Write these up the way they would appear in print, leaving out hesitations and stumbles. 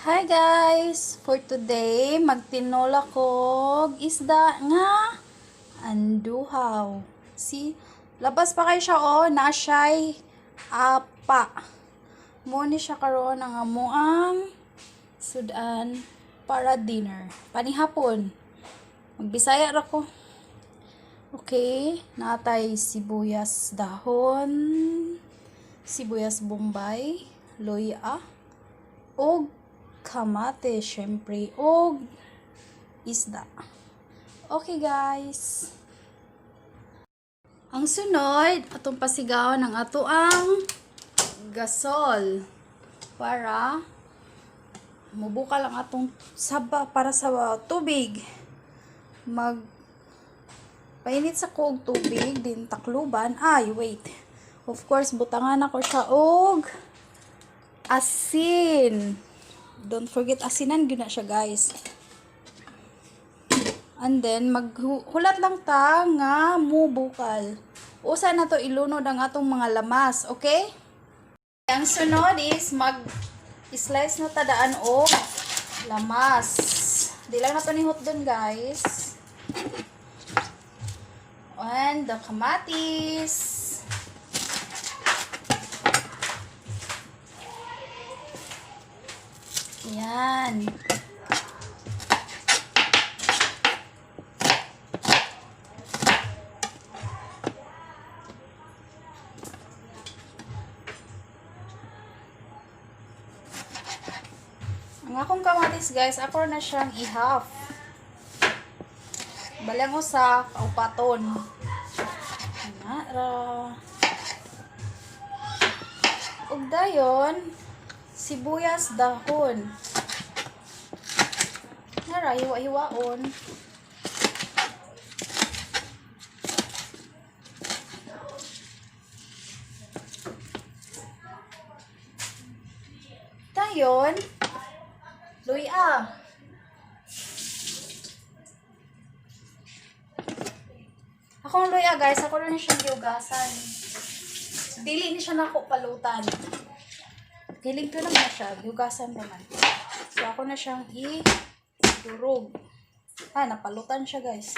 Hi guys! For today, magtinola kog isda nga anduhaw. See? Labas pa kayo siya oh, naa siya'y apa. Mo ni siya karon ang amoang sudan para dinner. Panihapon. Magbisaya ra ko. Okay, natay sibuyas dahon, sibuyas bombay, luya, og kamate, syempre, og isda. Okay guys. Ang sunod, atong pasigaw ng ato ang gasol para mubukal ang atong saba para sa tubig. Mag painit sa ko og tubig din takluban. Ay, wait. Of course, butangan ako siya og asin. Don't forget asinan gyud na siya, guys. And then maghulat lang ta nga mubukal. Usa na to ilunod ang atong mga lamas, okay? Ang sunod is mag slice na ta daan og lamas. Di lang na to ni hotdon, guys. And the kamatis. Yan. Ang akong kamatis guys, ako na siyang i-half. Balang usa, kaupaton. Nara. Ug dayon, sibuyas dahon. Nara, hiwa-hiwaon. Dayon, luya. Akong luya guys, ako rin siyang giugasan. Dili ni siya nako palutan. Hiling ko naman siya, giugasan naman. So ako na siyang i-durog. Ah, napalutan siya guys.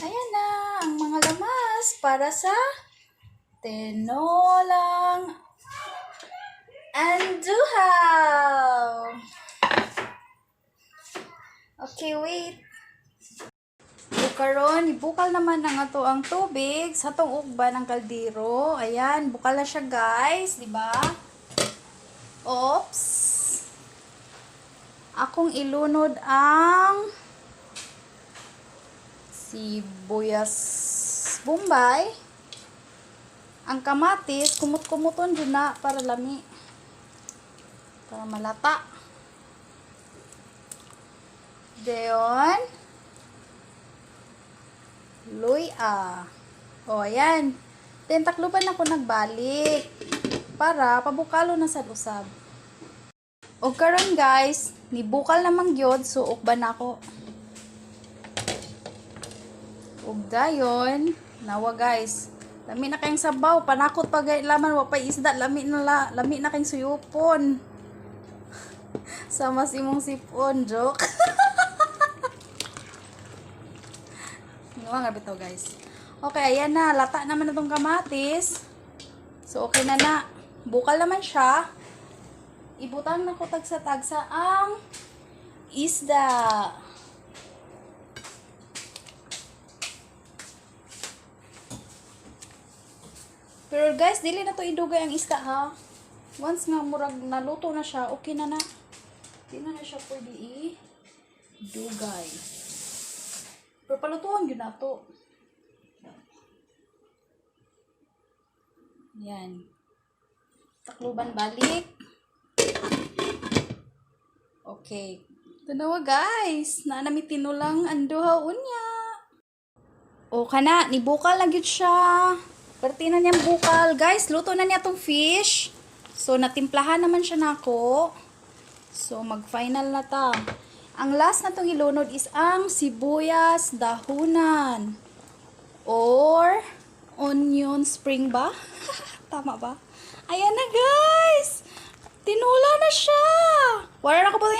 Ayan na, ang mga lamas para sa tinolang anduhaw. Okay, wait. So karon, ibukal naman ang ato ang tubig sa atong ugba ng kaldero. Ayan, bukal na siya guys, di ba? Oops. Akong ilunod ang sibuyas bombay. Ang kamatis, kumot-kumuton dyan na para lami. Para malata. Dayon. Luya. O, ayan. Then, takluban ako nagbalik. Para, pabukalo na sa usab. O karon guys, nibukal namang gyud, so ukban na ako. Ug dayon, nawa guys. Lami na kayong sabaw, panakot pa gay laman wa pay isda, lami na la, lami na kayong suyupon. Sama si imong sipon, joke. Nga nga bitaw guys. Okay, ayan na, lata naman na tong kamatis. So okay na na. Bukal naman siya. Ibutang na ko tagsa-tagsa ang isda. Pero guys, dili na to idugay ang isda ha. Once nga murag naluto na siya, okay na na. Di na na siya pwede i-dugay. Pero palutuan yun na to. Yan. Takluban balik. Okay. Tanawa guys, naanami tinulang anduhaw unya. O kana, nibukal na gyud siya. Perti na niyang bukal. Guys, luto na niya tong fish. So, natimplahan naman siya nako. So, mag-final na ta. Ang last na tong ilunod is ang sibuyas dahunan. Or, onion spring ba? Tama ba? Ayan na guys!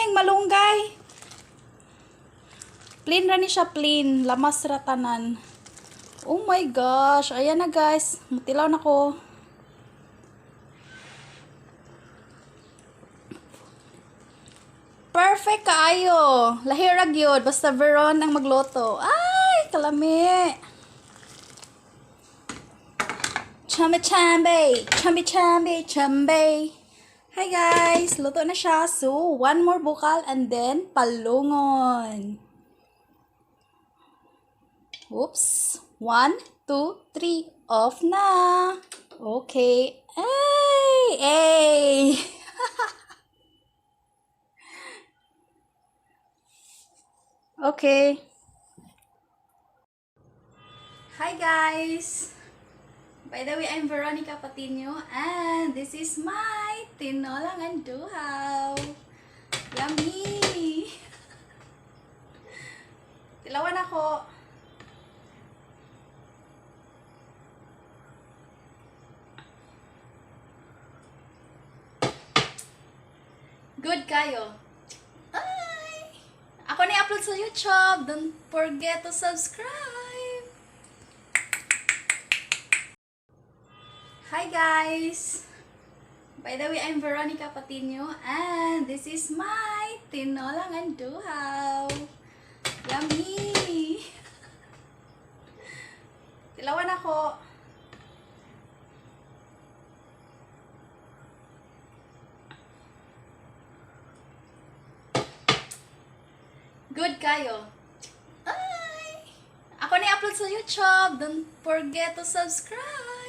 Lami ang malunggay. Plain ra ni siya, plain. Lamas ra tanan. Oh my gosh. Ayan na, guys. Mutilaw na ko. Perfect kaayo. Lahi ra gyud basta Veron ang magluto. Ay, kalami. Chumby chambe, chumby chambe, chumbe. Hi guys, luto na siya. So, one more bukal and then palungon. Oops. One, two, three. Off na. Okay. Ay! Ay! Okay. Hi guys! By the way, I'm Veronica Patino and this is my tinolang anduhaw. Yummy! Tilawan ako. Good kayo. Ay! Ako na i-upload sa YouTube. Don't forget to subscribe. Hi guys! By the way, I'm Veronica Patino and this is my tinolang anduhaw. Yummy! Tilawan ako. Good kayo. Ay! Ako na i-upload sa YouTube. Don't forget to subscribe.